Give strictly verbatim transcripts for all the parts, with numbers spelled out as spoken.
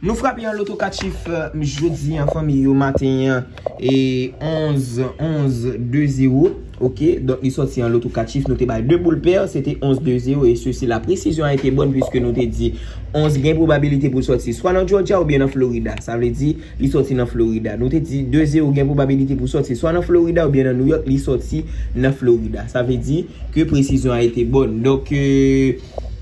Nou frape yon loto kat chif, euh, jodi an, fanmi yo, maten an, e onz, onz, de zewo. Ok, donk li sòti an loto kat chif, nou te bay de boul pè, se te onz, de zewo, e sesi la presizyon a ete bòn, piske nou te di onz gen pwobabilite pou sòti swa nan Georgia oubyen nan Florida. Sa vle di, li sòti nan Florida. Nou te di de zewo gen pwobabilite pou sòti swa nan Florida oubyen nan New York, li sòti nan Florida. Sa vle di ke presizyon a ete bòn. Donk, euh,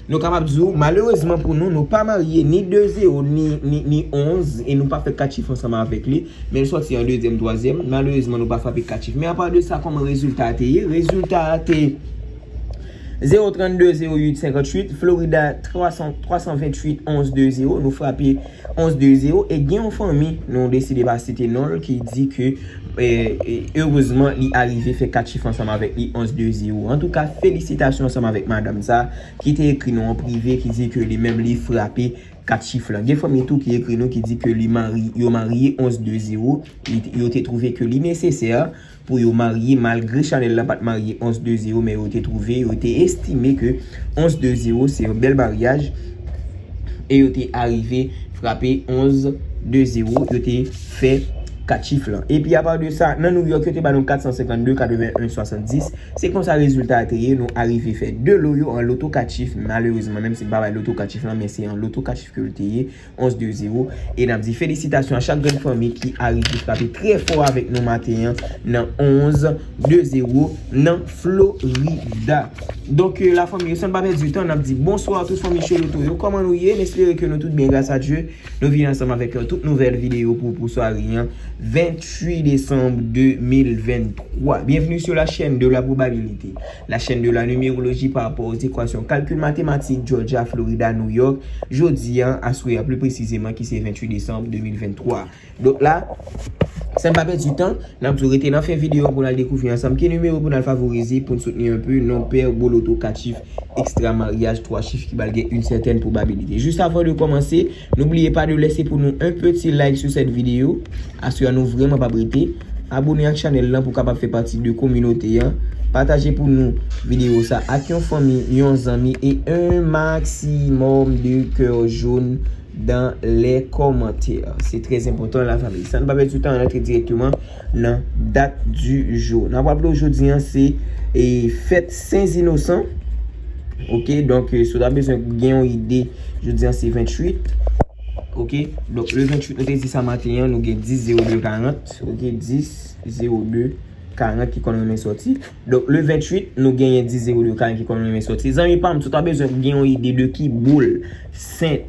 nou kapab di w, malerezman pou nou, nou pa marye ni de zewo, ni, ni, ni onz, e nou pa fè kat chif ansanm avèk li, men l sòti an dezyèm, twazyèm. Malerezman, nou pa frape kat chif. Men apa de sa, kòman rezilta a te ye? Rezilta a te zewo trannde, zewo uit, senkanntuit, Florida twa san, twa san venntuit, onz, de zewo. Nou frape onz, de zewo. E gen yon fanmi, nou deside pa site non l, ki di ke, e, e, erezman, li arive fè kat chif ansanm avèk li, onz, de zewo. Antouka, felisitasyon ansanm avèk madanm sa, ki te ekri nou an prive, ki di ke li menm li frape kat chif lan. Gen fanmi tou ki ekri nou, ki di ke li mari, yo marye onz, de zewo, li, yo te twouve ke li nesesè pou yo marye, malgre chanèl lan pa t marye onz, de zewo, men yo te twouve, yo te estime ke onz, de zewo se yon bèl maryaj, e yo te arive frape onz, de zewo, yo te fè kat chif lan. Epi apa de sa, nan New York, yo te ba nou kat san senkannde, katreven en, swasanndis. Se konsa rezilta a te ye, nou arive fè de lo yo an loto kat chif, malerezman, menm si n pa bay loto kat chif lan, men se an loto kat chif ke l te ye, onz, de zewo. E n ap di felisitasyon a chak grenn fanmi ki arive frape trè fò avèk nou maten an nan onz, de zewo nan Florida. Donk, euh, lafanmi yo, san n pa pèdi tan, n ap di bonswa a tout fanmi Choloto yo. Kòman nou ye? N espere ke nou tout byen, gras a Dye. Nou vini ansanm avèk yon tout nouvèl videyo pou, pou sware an, venntuit desanm de mil venntwa. Bienvenue sur la chaîne de la probabilité, la chaîne de la numérologie par rapport aux équations calcul mathématique Georgia, Florida, New York. Jodi an, aswè a pli presizeman ki se venntuit desanm de mil venntwa. Donk la, san n pa pèdi tan, n ap tou rete nan fen videyo an pou n al dekouvri ansanm ki nimewo pou n al favorize pou n soutni yon pe non pè gwo loto kat chif ekstra maryaj twa chif ki pral gen yon sètèn pwobabilite. Jis avan de kòmanse, n'oubliez pas de laisser pour nous un petit like sur cette vidéo. Aswè a nou vrèman p ap rete. Abone ak chanèl lan pou kapab fè pati de kominote an. Pataje pou nou videyo sa ak yon fanmi, yon zanmi e un maximum de cœur jaune dans les commentaires. Se trè enpòtan, lafanmi. San n pa pèdi tan, ann antre dirèkteman nan dat di jou. N ap raple w, jodi an se, e, fèt Sen Zinosan. Ok, donk, e, si w ta bezwen gen yon ide, jodi an se venntuit. Ok, donk le venntuit, nou te di sa maten an, nou gen dis zewo de karant. Ok, dis zewo de karant ki konn renmen sòti. Donk, le venntuit, nou genyen dis zewo de karant ki konn renmen sòti. Zanmi pa m, si w ta bezwen gen yon ide de ki boul Sen,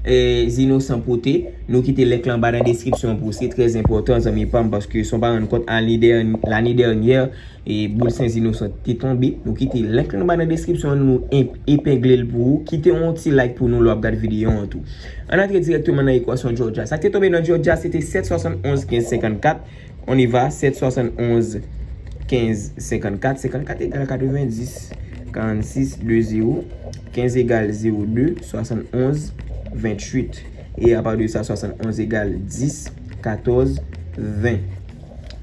e, Zinosan pote, nou kite link lan anba nan deskripsyon pou w. Se trè enpòtan, zanmi pa m, paske si w pa rann kont, ane dèny-, lane dènyè, e, boul Sen Zinosan te tonbe. Nou kite link lan anba nan deskripsyon, nou en-, epengle l pou ou. Kite yon ti like pou nou lè w ap gade videyo an tou. Ann antre dirèkteman nan ekwasyon Georgia. Sa k te tonbe nan Georgia, se te sèt swasannonz kenz senkannkat. On y va, sèt swasannonz kenz senkannkat, senkannkat egal katrevendis, karannsis, de zewo, kenz egal zewo de, swasannonz venntuit. E apa de sa, swasannonz egal dis, katòz, ven.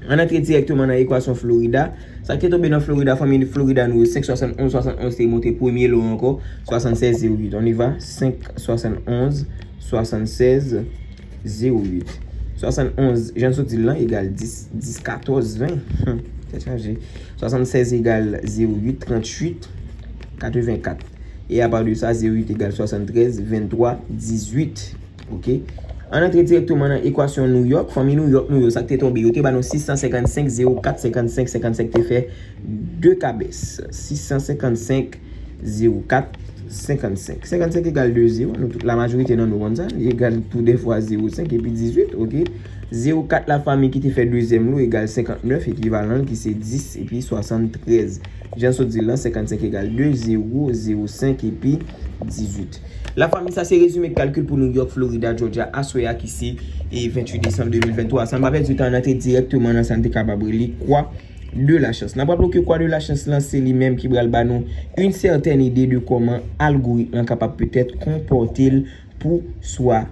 Ann antre dirèkteman nan ekwasyon Florida. Sa k te tonbe nan Florida, fanmi Florida nou yo, senk swasannonz, swasannonz te monte premye lo ankò, swasannsèz zewo uit. On y va, senk swasannonz, swasannsèz zewo uit. Swasannonz, jan n sot di l lan, egal dis, dis, katòz, ven. Tèt chaje. Swasannsèz egal zewo uit, tranntuit, katrevenkat. E apa de sa, zewo uit egal swasanntrèz, venntwa, dizuit. Ok? Ann antre dirèkteman nan ekwasyon New York. Fanmi New York nou yo, sa k te tonbe, yo te ba nou sis san senkannsenk, zewo kat, senkannsenk, senkannsenk te fè de kabès. Sis san senkannsenk, zewo kat, senkannsenk. Senkannsenk egal de zewo, nou tout, la majorite nan nou konn sa, li egal tou de fwa zewo senk epi dizuit, ok? Zewo kat la fanmi ki te fè dezyèm lo egal senkantnèf, ekivalan l ki se dis epi swasanntrèz. Jan n sot di l lan, senkannsenk egal de, zewo, zewo senk epi dizuit. La fanmi, sa se rezime kalkil pou New York, Florida, Georgia, aswè a ki se, e, venntuit desanm de mil venntwa. San n pa pèdi tan, ann antre dirèkteman nan sa n te kapab rele kwa de la chans. N ap raple w ke kwa de la chans lan, se li menm ki pral ba nou yon sètèn ide de kòman algoritm lan kapab petèt konpòte l pou sware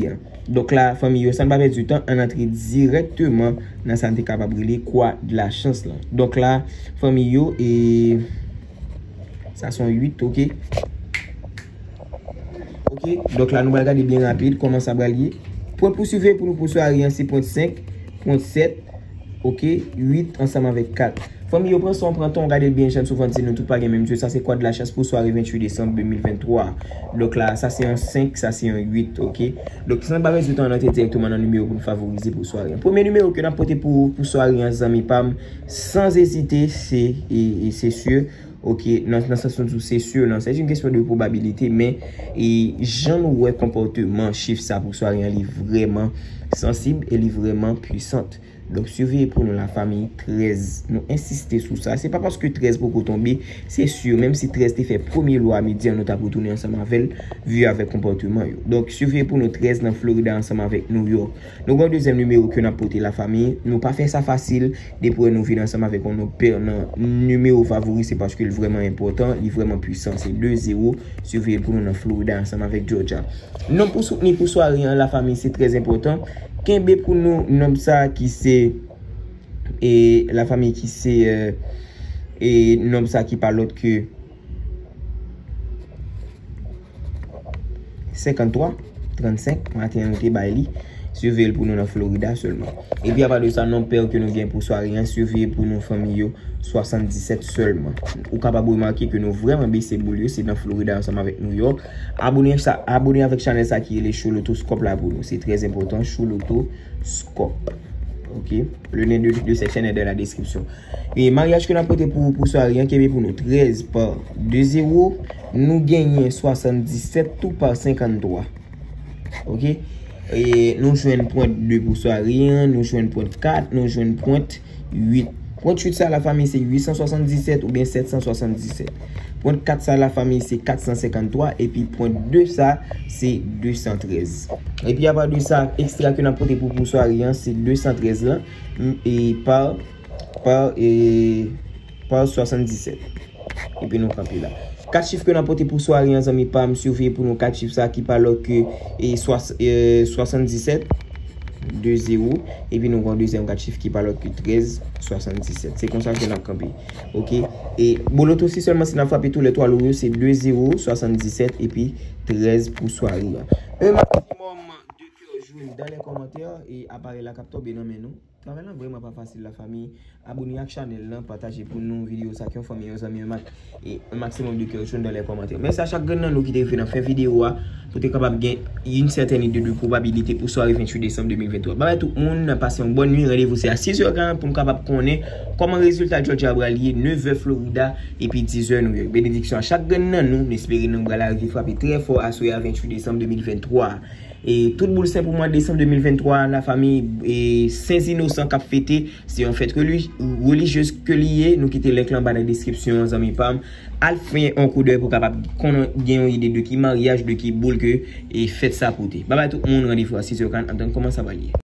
a. Donk la, fanmi yo, san n pa pèdi tan, ann antre dirèkteman nan sa n te kapab rele kwa de la chans lan. Donk la, fanmi yo, e sa se yon uit, ok? Ok, donk la nou pral gade byen rapid kòman sa pral ye. Pwen pou siveye pou nou pou sware an se pwen senk, pwen sèt, ok, uit ansanm avèk kat. Fanmi yo, pran sa w pran tan w gade l byen jan m souvan di nou tout pa gen menm dye. Sa se kòd lachans pou sware venntuit desanm de mil venntwa. Donk la, sa se yon senk, sa se yon uit, ok. Donk san pa pèdi tan, n antre dirèkteman nan nimewo pou n favorize pou sware an. Premye nimewo ke n ap pote pou, pou sware an, zanmi pa m, san ezite, se, e, e se si. Ok, nan, nan sans nou di se si, non, se yon kesyon de pwobabilite, men e jan nou wè konpòteman chif sa pou sware an, li vrèman sansib e li vrèman pwisant. Donk, siveye pou nou lafanmi trèz. Nou ensiste sou sa. Se pa paske trèz poko tonbe, se si, menm si trèz te fè premye lo a midi an, nou t ap retounen ansanm avè l, vi avèk konpòteman yo. Donk, siveye pou nou trèz nan Florida ansanm avèk New York. Nou gen yon dezyèm nimewo ke n ap pote lafanmi. Nou pa fè sa fasil. Depi wè nou vin ansanm avèk yon nonb pè nan nimewo favori, se paske l vrèman enpòtan, li vrèman pwisan. Se de zewo, siveye pou nou nan Florida ansanm avèk Georgia. Nonb pou soutni pou sware an, lafanmi, se trè enpòtan. Kenbe pou nou nonb sa ki se, e, lafanmi, ki se, e, e, nonb sa ki pa lòt ke senkanntwa, trannsenk, maten an nou te bay li. Siveye l pou nou nan Florida sèlman. Epi apa de sa, nonb pè ke nou gen pou sware an, siveye pou nou fanmi yo, swasanndisèt sèlman. Ou kapab remake ke nou vrèman bese boul yo, se nan Florida ansanm avèk New York. Abone sa, abone avèk chanèl sa ki rele Show Lotoscope la pou nou. Se trè enpòtan, Show Lotoscope. Ok? Le lien de, de cette chaîne est dans la description. E maryaj ke n ap pote pou, pou sware an, kenbe pou nou trèz pa de zewo. Nou genyen swasanndisèt tou pa senkanntwa. Ok? E nou jwenn pwent de pou sware an, nou jwenn pwent kat, nou jwenn pwent uit. Pwent uit sa lafanmi se uit san swasanndisèt oubyen sèt san swasanndisèt. Pwent kat sa lafanmi se kat san senkanntwa, epi pwent de sa se de san trèz. Epi apa de sa, ekstra ke n ap pote pou, pou sware an, se de san trèz lan, m, e pa, pa, e, pa swasanndisèt. Epi nou kanpe la. Kat chif ke n ap pote pou sware an, zanmi pa m, siveye pou nou kat chif sa ki pa lòt ke, e, swas-, e, swasanndisèt, de zewo, epi nou gen yon dezyèm kat chif ki pa lòt ke trèz swasanndisèt. Se konsa ke n ap kanpe. Ok? E boloto si sèlman si n ap frape tou lè twa lo yo, se de zewo, swasanndisèt, epi trèz pou sware an. Un maximum de cœur jaune dans les commentaires, e aparèy la k ap tonbe nan men nou. Travay lan vrèman pa fasil lafanmi. Abone ak chanèl lan, pataje pou nou videyo sa ak yon fanmi, yon zanmi, yon mak-, e un maximum de cœur jaune dans les commentaires. Mèsi a chak grenn nan nou ki te rive nan fen videyo a, pou te kapab gen yon sètèn ide de pwobabilite pou sware venntuit desanm de mil venntwa. Babay tout moun, pase yon bòn nuit, randevou se a sis è karant pou nou kapab konnen kòman rezilta Georgia pral ye, nevè Florida, epi dizè New York. Benediksyon a chak grenn nan nou, n espere nou pral rive frape trè fò aswè a venntuit desanm de mil venntwa. E tout boul sen pou mwa desanm de mil venntwa, lafanmi, e Sen Inosan k ap fete, se yon fèt reli-, relijyez ke li ye. Nou kite link lan anba nan deskripsyon an, zanmi pa m. Al fè yon koudèy pou kapab konnen gen yon ide de ki maryaj, de ki boul ke e fèt sa pote. Babay tout moun, randevou a sis è karant, n ap tann kòman sa pral ye.